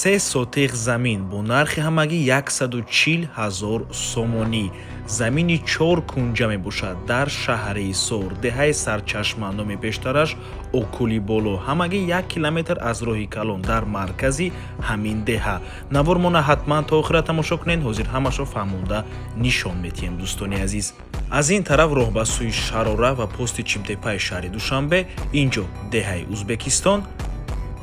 3 сотих замин бо нархи ҳамагӣ 140 ҳазор сомонӣ. Замини чор кунҷа мебошад дар шаҳри Ҳисор, деҳаи Сарчашма, номи пештараш Окули Боло, ҳамагӣ 1 километр аз роҳи калон, дар маркази ҳамин деҳа. Навормона ҳатман то охира тамошо кунед. Ҳозир ҳамашро фаҳмонда нишон метиҳем, дӯстони азиз. Аз ин тараф роҳ ба сӯи Шарора ва пости Чимтепаи шаҳри Душанбе, ин ҷо деҳаи Узбекистон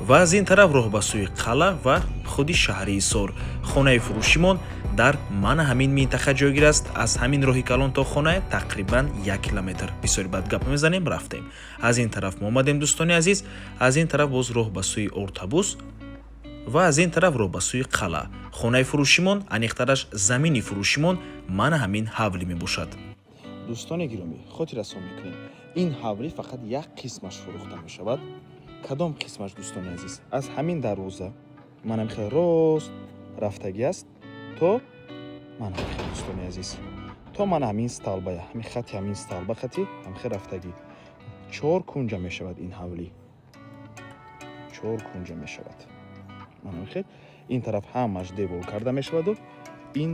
ва аз ин тараф роҳ ба сӯи қалъа ва худи шаҳри Ҳисор. Хонаи фурӯшимон дар мана ҳамин минтақа ҷойгир аст. Аз ҳамин роҳи калон то хона тақрибан 1 километр. Бисёри баъд гап мезанем, рафтем. Аз ин тараф мо омадем, дӯстони азиз. Аз ин тараф боз роҳ ба сӯи Ортабус ва аз ин тараф роҳ ба сӯи қалъа. Хонаи фурӯшимон, аниқтараш замини фурӯшимон, мана ҳамин ҳавлӣ мебошад. Дӯстони гиромӣ, хотиррасон мекунем, ин ҳавлӣ фақат як қисмаш фурӯхта мешавад. Кадом қисмаш, дӯстони азиз? Аз ҳамин дарвоза манам хеле рост рафтагӣ аст то манам хеле, дӯстони азиз, то мана ҳамин столбая, ҳамин хати, ҳамин столба хати ҳамхел рафтагӣ. Чор кунҷа мешавад ин ҳавлӣ, чор кунҷа мешавад. Манам хел ин тараф ҳамаш девол карда мешаваду ин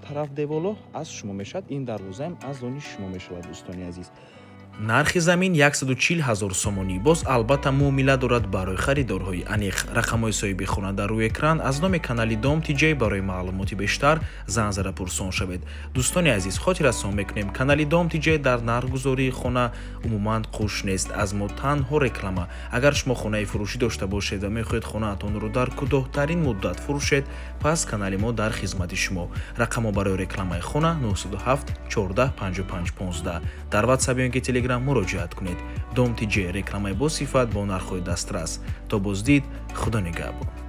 тараф деволо аз шумо мешавад, ин дарвозаам аз они шумо мешавад, дӯстони азиз. Нархи замин 140 ҳазор сомонӣ. Боз албатта муомила дорад. Барои харидорҳои аниқ рақамҳои соҳиби хона дар рӯи экран. Аз номи канали Дом Тиҷей барои маълумоти бештар занг зада пурсон шавед. Дӯстони азиз, хотиррасон мекунем, канали Дом Тиҷей дар нархгузории хона умуман қуш нест. Аз мо танҳо реклама. Агар шумо хонаи фурӯшӣ дошта бошед ва мехоҳед хонаатонро дар кӯтоҳтарин муддат фурӯшед, пас канали мо дар хизмати шумо. Рақамҳо барои рекламаи хона 907 14 55 15. Дар Ватсап ё ки Телеграм муроҷиат кунед. Дом Тиҷей: рекламаи босифат бо нархҳои дастрас. То боздид, Худо нигаҳбон.